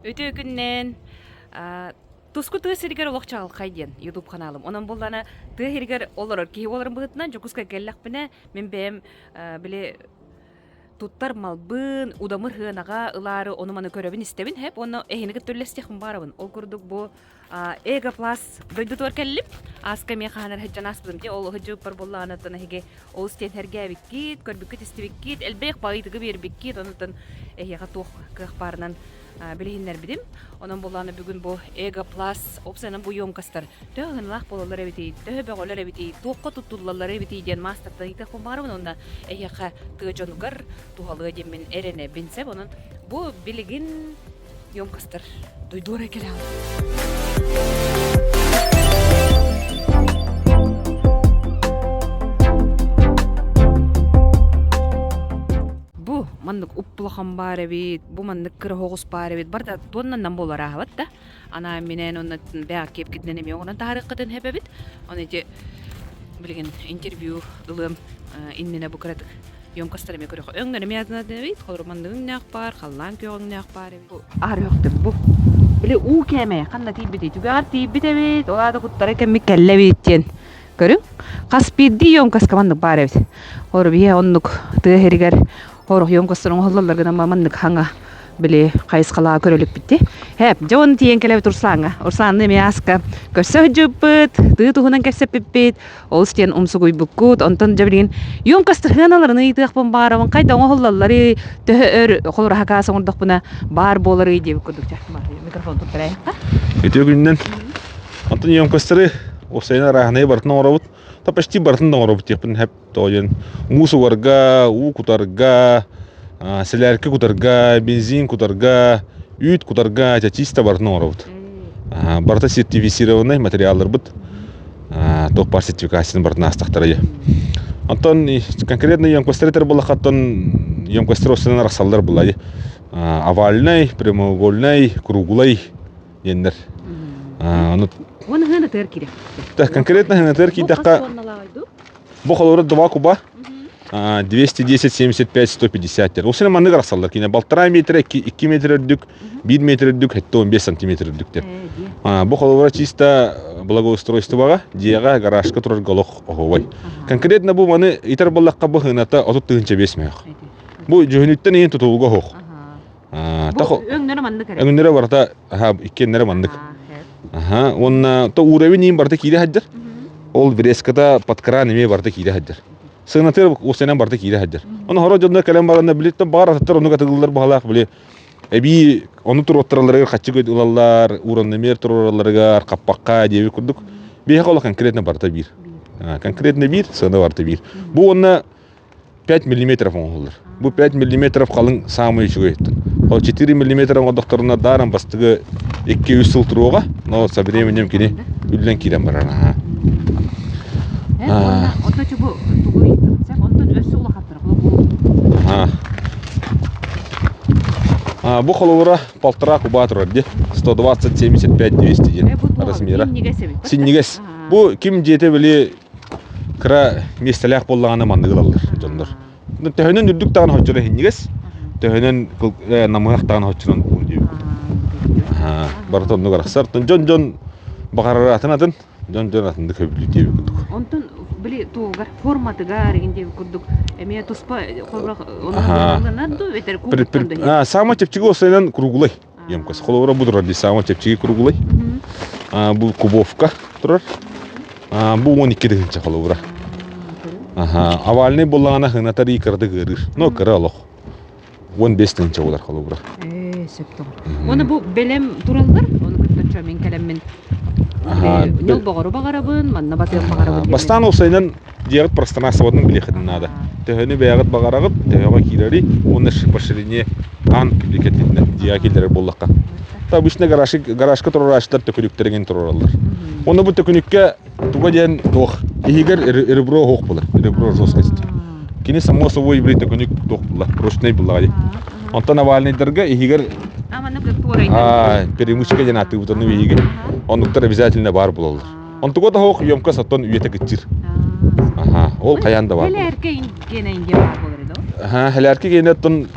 Үтүө күннэн Туску тыа сиригэр олох чаҕылхай диэн YouTube ханаалым. Онон буоллаана тыа сиригэр олорор киһи буоларым быһыытынан Дьокуускай кэллэхпинэ мин бэйэм били туттар малбын удамыр сыанаҕа ылаары ону-маны көрөбүн-истэбин хэп уонна эһини кытта үллэстиэхпин баарабын. Ол курдук бу Эго-Плас дойдутугар кэллим. Ааска эмиэ хаһан эрэ сылдьан ааспытым дии. Ол сылдьыбыппар буоллаҕына эһиги олус диэн сэргээбиккит, көрбүккүт-истибиккит, элбэх баҕайытыгы биэрбиккит. Онтон эһиэхэ туох кыах баарынан билиһиннэрбитим. Онон буоллаҕына бүгүн бу Эго Плас опциянан бу емкостар төһө ыһынылаах буолаллар эбитий, төһө бөҕөлөр эбитий, туохха туттуллаллар эбитий диэн маастартан ыйытыахпын баҕарабын уонна эһиэхэ тыа дьонугар туһалыа диэммин эрэнэбин сөп. Онон бу билигин емкостар дойдуора кэлэҕин. Бу маннык уп-улахан баар эбит, бу маннык кыра оҕус баар эбит. Барыта туоннаннан буолар ааһабат да. Анаан минээн уонна бэҕэ киэпкитинэн эмиэ оҥорон таһаарыаххытын сөп эбит. Ону ити билигин интервью ылыам иннинэ бу кыратык емкостар эмиэ көрүөх. Өҥнөр эмиэ атын эбит. Холобур маннык өҥнөөх баар, халлаан күөх өҥнөөх баар эбит. Аһар бу. Били уу кээмэйэ ханна тиийбитий? Түгэҕэр тиийбит эбит. Ол аата куттара кэммит кэллэ эбит диэн Көрүҥ, хас биирдии емкоска маннык баар эбит. Олор биһи оннук тыа сиригэр сорох емкостар оҥоһуллаллар гынан маннык хаҥа били хайысхалаах көрөлүкпүт дии. Һээп, дьэ уонна тиийэн кэлэбит Руслаҥҥа. Русланны эмиэ ааска көрсө сылдьыбыппыт, тыы туһунан кэпсэппиппит, олус диэн умсугуйбуккут. Онтон дьэ билигин емкост сыаналарын ыйытыахпын баҕарабын, хайда оҥоһуллалларый, төһө өр холобура хакаас оҥордохпуна баар буоларый диэбит курдук. Микрофон туттарайахха. Үтүө күнүнэн. Онтон емкостары уопсайынан арааһынайы барытын оҥоробут. То почти барытын да оҥоробут диэхпин сөп. Тоҕо диэн муус угарга, уу кутарга, сэлээркэ кутарга, бензин кутарга, үүт кутарга чисто барытын оҥоробут. Барыта сертифицированный материалларбыт туох баар сертификацияны барытын аастахтара дьэ. Онтон конкретно емкостары этэр буоллаххаттан емкостар уопсайынан арахсаллар буолла дии. Овальнай, прямоугольнай, круглай диэннэр. Ону Уон ыһыанатыгар киирэ. Да, конкретно ыһыанатыгар киирдэххэ бу холобура 2 куба 210 75 150 дер. Ол сene маннык арахсаллар кине полтора метра 2 метр үрдүк, 1 метр үрдүк, 15 сантиметр үрдүк деп. Бу холобура чисто благоустройствоға, дьиэҕэ, гаражка турар олох оһуобай. Конкретно бу маны итер буоллахха бу хыната 30 тыһыынча 5 мөөх. Бу дьүһүнүттэн иһин тутулуга оһох. Бу өҥнөрө маннык эрэ. Өҥнөрө барыта аха иккиэннэрэ маннык. Аха уонна то уровень иин барыта киирэ сылдьар. Ол врезката под кран эмиэ барыта киирэ сылдьар. Сыанатыгар уопсайынан барыта киирэ сылдьар. Ону хоро дьоннор кэлэн баранна билиттэн баҕар атыттар оннук атыылыыллар баһалаах били эбии ону туруоттаралларыгар хаччы ылаллар, уронномер туруоралларыгар хаппахха диэбит курдук. Биһиэхэ олох конкретно барыта биир. Конкретно биир, сыана барыта биир. Бу уонна 5 миллиметров оҥоһуллар. Бу 5 миллиметров халыҥ саамай үчүгэй. Ол 4 миллиметр оҥордохторуна даром бастыгы 2-3 сыл туруоҕа, но со временем кини үллэн киирэн барар. Бу холобура полтора куба турар ди. 120 75 200 диэн размера. Синньигэс. Бу ким дьиэтэ били кыра миэстэлээх буоллаҕына манныгы ылаллар дьоннор. Төһөнөн үрдүк даҕаны хоччуна иһинньигэс, төһөнөн намыһах даҕаны хоччунан уһун диэбит. Барыта оннук арахсар. Дьон-дьон баҕарар атын атын, дьон-дьон атыннык сөбүлүүр диэбит курдук. Онтон били туолгар форматыгар игин диэбит курдук эмиэ туспа Самый чэпчэки уопсайынан круглый емкость. Холобура бу турар дии саамай чэпчэки круглый. Бу кубовка турар. Бу 12 тыһыынча холобура. Аха, овальный буоллаҕына хынатар ии кыратык ыарыыр. Но кыра олох. 15 тыһыынча буолар холобура. Ээ, сөп тоҕор. Уонна бу бэлэм тураллар, ону кытта мин кэлэммин ньолбоҕору баҕарабын, манна батыам баҕарабын. Бастаан уопсайынан дьиэҕит пространствотын билиэххитин наада. Төһөнү бэйэҕит баҕараҕыт, төһөҕө киирэрий уонна по ширине аан киликэтиннэ дьиэҕэ киллэрэр буоллахха. Обычно гаражка, гаражка туруорааччылар төкүнүктэрин туруораллар. Уонна бу төкүнүккэ туга диэн туох иһигэр ребро оһох буолар, ребро жесткость. Кини само собой били төкүнүк туох буолар, прочный буоллаҕа дии. Онтон овальныйдарга иһигэр перемычка диэн ааттыыбыт ону биһиги оннуктар обязательно баар буолаллар. Онтуга да оһох емкость оттон үйэтэ кыччыыр. Аха, ол хайаан да баар. Хэлээркэ гиэнэ инде баар буолар Аха, хэлээркэ гиэнэ оттон.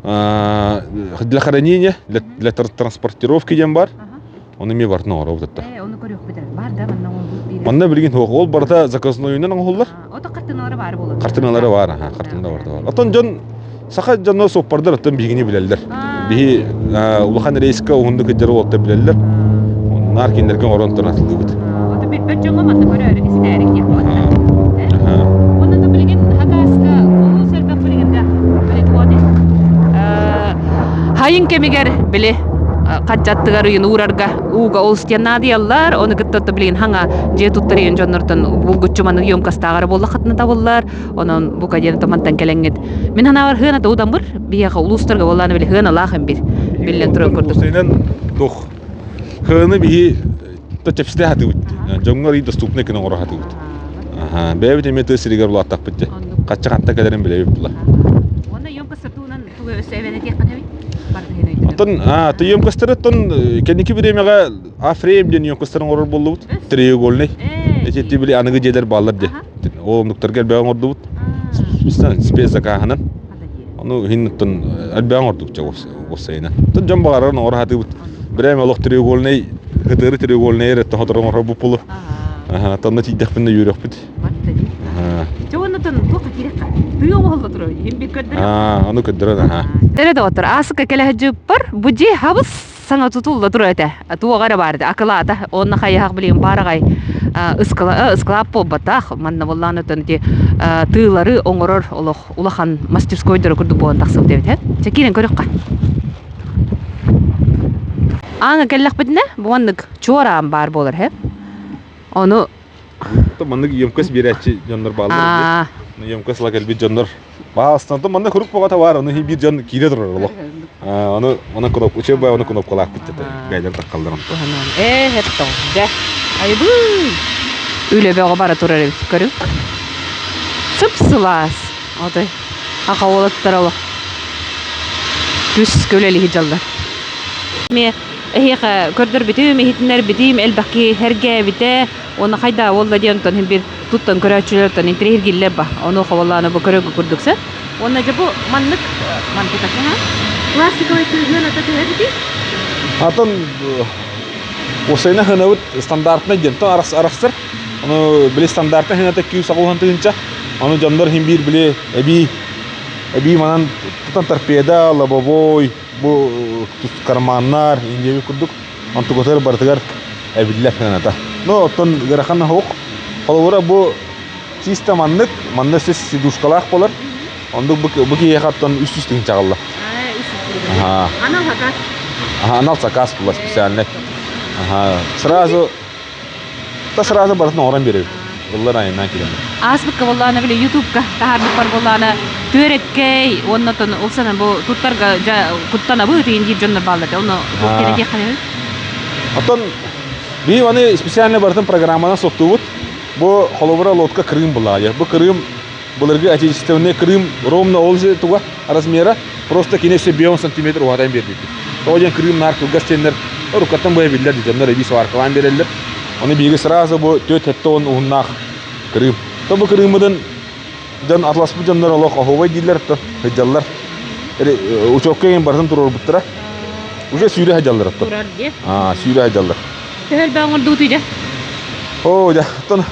Для хранения, для транспортировки диэн бар. Ону эмиэ барытын оҥоробут атта. Ону көрүөхпүт Бар да манна оҥорбут биир. Манна билигин суох. Ол барыта заказнойунан оҥоһуллар. Ото хартыналара баар буолар. Хартыналара баар, аха, хартыналара барыта баар. Оттон дьон саха дьоно суоппардар оттон биһигини билэллэр. Биһи улахан рейска уһуннук кыдьар уолаттар билэллэр. Наар кинилэргэ оҥорон туран атылыыбыт. Ото билбэт дьоҥҥо манна көрөөрү истээри диэх Онно да билигин Хакаска улуус элбэх билигин да били Хайын кэмигэр били хадьаттыгар ыйын уурарга ууга олус диэн наадыйаллар, ону кытта билигин хаҥа дьиэ туттар ийэн дьоннортон булгуччу маннык емкостааҕар буоллаххытына табыллар, онон бука диэн мантан кэлэҥҥит. Мин санаабар хыана туудаммыр, биһиэхэ улуустарга буоллааны били хыаналаах бир биллэн турар курдук. Туох хыаны биһи чэпситэ хатыбыт. Дьоҥҥо арый доступный гына оҥоро хатыбыт. Бэйэбит эмиэ тыа сиригэр улааттахпыт дьэ. Хачча ханта кэлэрин билэбит була. Уонна емкость туһунан тугу өссө эбэн этиэххин эбит? Оттон емкостары кэнники бириэмэҕэ А-фрейм диэн емкостарын оҥорор буоллубут. Треугольный. Эти били аныгы дьиэлэр бааллар дии. Ол оннуктарга элбэҕи оҥордубут. Спецзакаһынан. Ону иһин оттон элбэҕи оҥордук чэ уопсайынан. Оттон дьон баҕарарын оҥоро сатыыбыт. Бирэм олох треугольный, хытыры треугольный эрэ тоһоторо оҥорор буолу. Тонно тиийдэхпинэ үөрөхпүт. Чэ уоннатан туохха киирэххэ? Тыы оҥоһулла турар иһин бир көрдөрөр. Аа, ону көрдөрөн аха. Эрэ доҕоттор, аасыка кэлэ сылдьыппар, бу дьиэ хабыс саҥа тутулла турар этэ. Туоҕа эрэ баар этэ, акылаата. Онно хайыһах билигин баараҕай ыскылаап буолбатах. Манна буоллаҕына оттон ити тыылары оҥорор олох улахан мастерскойдара курдук буолан тахсыбыт эбит. Чэ киирэн көрүөххэ. Ааҥа кэллэхпитинэ, бу маннык чуораан баар буолар һэ. Ону Маннык емкость биэрээччи дьоннор бааллар. Емкость ыла кэлбит дьоннор баалыстан манна курук боҕото баар, ону биир дьон киирэ турар олох. Ону ону кнопка учебай ону кнопкалаахпыт дете бэйдэр таххаллар онтон. Ээ хеттон дьэ айбыы үлэ бөҕө бара турар эбит көрүҥ. Сып-сылаас отой аха уолаттар олох түс көлөлиһи дьаллар. Эмиэ эһиэхэ көрдөрбүтүм, иһитиннэрбитим, элбэх киһи сэргээбитэ, уонна хайдаа буолла диэн онтон син биир туттан көрөөччүлэртэн интэриэһиргииллэр ба. Ону хоболааны бу көрөргө курдук сөп. Уонна дьэ бу маннык мантыката пластиковай тыыһыан ата төһө эбитий? Атын уопсайынан хынабыт стандартнай диэн тон арахсар. Ону били стандартнай хыната күүс аҕуһан тыһынча. Ону дьоннор иһин биир били эбии эбии манан тутан торпеда, лобовой, бу карманнар, индиэби курдук онтукатыгар барытыгар эбиллэр сыаната. Ну, оттон ыарахан оһох. Холобура, бу чисто маннык, манна өссө сидушкалаах буолар. Оннук бу, бу киһиэхэ оттон 300 тыһыынча аҕалла. Ага. Анал заказ. Ага, анал заказ була специальный. Ага. Сразу Та сразу барытын оҥорон биэрэбит. Ыллар айаннаан киирэн. Ааспыкка буоллаҕына били ютубка таһаарбыппар буоллаҕына түөрэккэй уонна оттон ол сана бу туттарга дьэ куттанабыт иин диир дьоннор бааллар этэ. Ону туох диэн этиэххэ үһү? Оттон биһи аны специально барытын программанан суоттуубут. Бу холобура лодка Крым булаайа. Бу Крым былыргы отечественный Крым ровно ол же туга размера просто кини өссө 5 сантиметр уһатан биэрбиппит. Тоҕо диэн Крым наар кылгас диэннэр рукаттан быһа биллэр дьоннор эбии сваркалаан биэрэллэр. Ону биһиги сразу бу 4-7 уһуннаах Крым. То бу Крыммытын дьон атласпыт дьоннор олох оһуобай дииллэр то сылдьаллар. Учебка иһин барытын туруорбуттара. Уже сүүрэ сылдьаллар оттон. Турар диye. Аа, сүүрэ сылдьаллар. Төһө элбэх оҥордугутуй дьэ? Оо, дьэ, оттон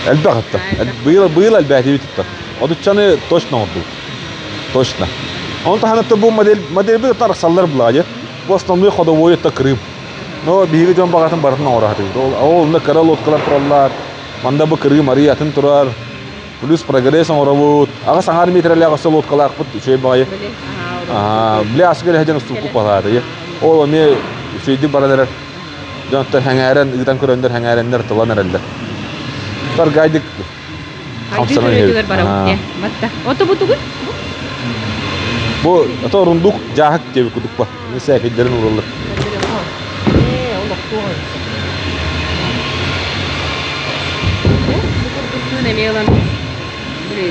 элбэх оттон. Быйыл быйыл элбээтибит оттон. Отуччаны точно оҥордубут. Точно. Оны таһынан бу модель модельбит оттон арахсаллар булаа Бу основной ходовой это Крым. Но биһиги дьон баҕатын барытын оҥоро сатыыбыт. Ол ол онно кыра лодкалар тураллар. Манда бу Крым арый атын турар. Плюс прогресс оҥоробут. Аҕыс аҥаар метрэлээх өссө лодкалаахпыт үчүгэй баҕайы. Бля асыгар эһэдьэн устуукку палаатайы. Ол эмиэ үчүгэйдик баран эрэр. Дьонтон сэҥээрэн, ыытан көрөннөр сэҥээрэннэр тылан эрэллэр. Таргайдык хамсанан иһэбит. барабыт диye. Батта. Ото бу тугуй? Бу ото орундук дьааһык диэбит кудук ба. Сээкэйдэрин уураллар. Ээ, олохтуох эмиэ ылан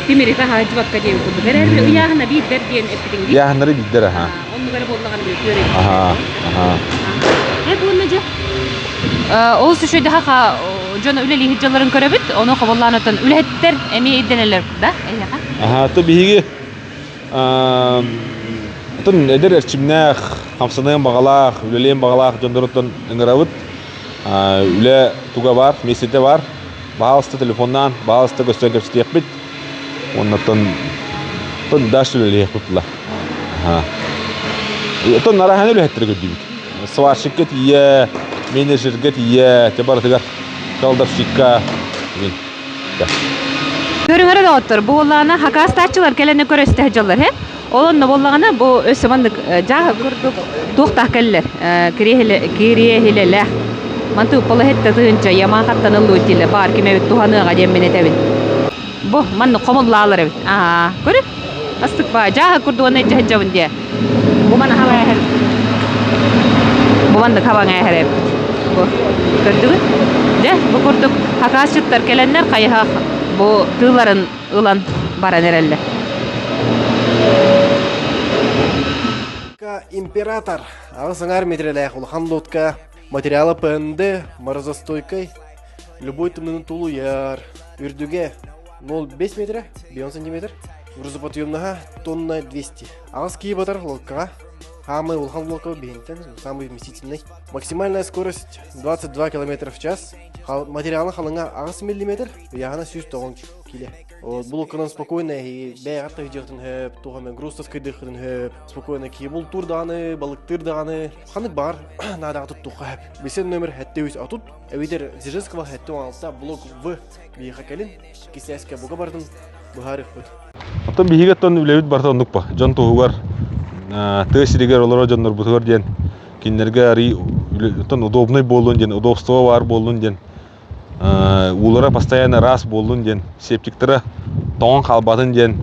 тимири таһаадьыбакка диэн курдук. Эрээри ыйааһына биирдэр диэн эппитиҥ дии. Ыйааһыннары биирдэр аха. Оннук эрэ буоллаҕына били түөрэ. Аха, аха. Э буонна дьэ. Ол сүшөйдөһө дьон үлэлииһит дьалларын көрөбүт. Ону хоболлаан оттон үлэһиттэр эмиэ ирдэнэллэр да эһиэхэ? Аха, то биһиги. Оттон эдэр эрчимнээх, хамсаныан баҕалаах, үлэлиэн баҕалаах дьонноруттан ыҥырабыт. Үлэ туга баар, миэстэтэ баар. Баһаалыста телефоннаан, баһаалыста көстөн кэпсэтиэхпит. Уоннаттан дальше үлэлиэхпит була. Оттон араһаны үлэһиттэрэ көрдүүбүт. Сварщикка тиийэ, менеджергэ тиийэ, те барытыгар кладовщикка. Көрүҥэрэ доҕоттор, бу буоллаҕына хакаастааччылар кэлэнэ көрө-истэ сылдьаллар, һэ? Ол онно буоллаҕына бу өссө маннык дьааһы курдук туохтаах кэллэр, кириэһилэлээх. Манты уппала иһиттэ тыһыынча Ямахаттан ыллыбыт дииллэр, баар ким эбит туһаныаҕа диэммин этэбин. Бу маннык хомуллаалар эбит. Аа, көрү. Астык баа, дьааһы курдук онно илдьэ сылдьабын диэ. Бу маны хабаҥ эһэр. Бу маннык хабаҥ эһэр эбит. Бу көрдүгүт? Дьэ, бу курдук хакаасчыттар кэлэннэр хайыһах бу тыыларын ылан баран эрэллэр. Император аҕыс аҥаар метрэлээх улахан лодка материала ПНД морозостойкай любой тымныны тулуйар үрдүгэ 0,5 метра 5 сантиметр грузоподъемноһа тонна 200 аҕыс киһи батар лодкаҕа Самый улахан лодка биһинтэн самый вместительный максимальная скорость 22 километра в час материалы халыҥа 8 миллиметр ыйааһына 109 кило Вот бу лодканан спокойно бэйэҕэр таһыдьыахтын хөп туох эмэ груз таскайдыаххытын хөп спокойно киһи бултуур даҕаны балыктыыр даҕаны ханнык баҕар наадаҕа туттуохха хөп бисен номер 730 эбэтэр Дзержинского 76 блок В биһиэхэ кэлин кисээскэ бука барытын быһаарыахпыт. Оттон биһиги оттон үлэбит барыта оннук ба. Дьон туһугар тыа сиригэр олорор дьоннорбутугар диэн кинилэргэ арый оттон удобнай буоллун диэн удобство баар буоллун диэн уулара постоянно ыраас буоллун диэн септиктара тоҥон хаалбатын диэн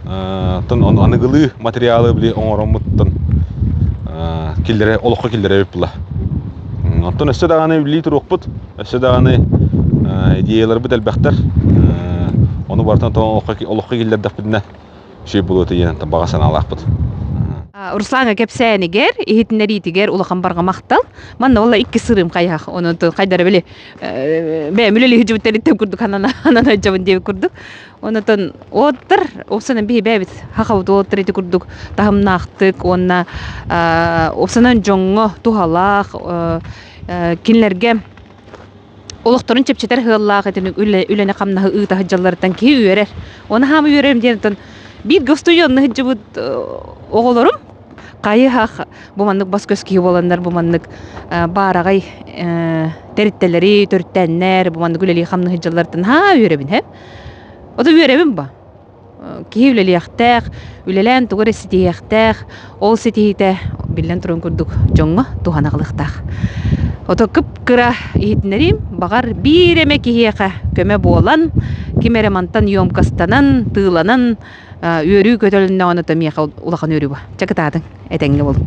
оттон аныгылыы материалы били оҥороммуттан киллэрэ олоххо киллэрэбит була. Оттон өссө даҕаны үлэлии туруохпут, өссө даҕаны идеяларбыт элбэхтэр. Ону барытын олоххо киллэрдэхпитинэ үчүгэй буолуо этэ диэн баҕа санаалаахпыт. Руслаҥа кэпсээнигэр, иһитиннэриитигэр улахан барҕа махтал. Манна ол икки сырыым хайах, онон хайдара били бэйэм үлэлии сылдьыбыттарыттан курдук анана сылдьабын диэбит курдук. Онотон уоттар, уопсанан биһи бэйэбит хахабыт уоттар ити курдук таһымнаахтык уонна уопсанан дьоҥҥо туһалаах кинилэргэ олохторун чэпчэтэр сыаллаах итини үлэни-хамнаһы ыыта сылдьалларыттан киһи үөрэр. Оны хаама үөрэрим диэн оттон бииргэ устудьуонна сылдьыбыт оҕолорум хайыһах бу маннык бас-көс киһи буоланнар бу маннык баараҕай тэриттэлэри төрүттээннэр бу маннык үлэлии-хамныы сылдьалларыттан наһаа үөрэбин һэ. Ото үөрэбин ба. Киһи үлэлиэхтээх, үлэлээн тугу эрэ ситиһиэхтээх, ол ситиһиитэ биллэн турарын курдук дьоҥҥо туһана аҕалыахтаах. Ото кып-кыра иһитиннэриим, баҕар биир эмэ киһиэхэ көмө буолан, ким эрэ мантан емкостанан, тыыланан үөрүү көтөлүннэҕинэ то миэхэ улахан үөрүү бу. Чэ кытаатыҥ, этэҥҥэ буолуҥ.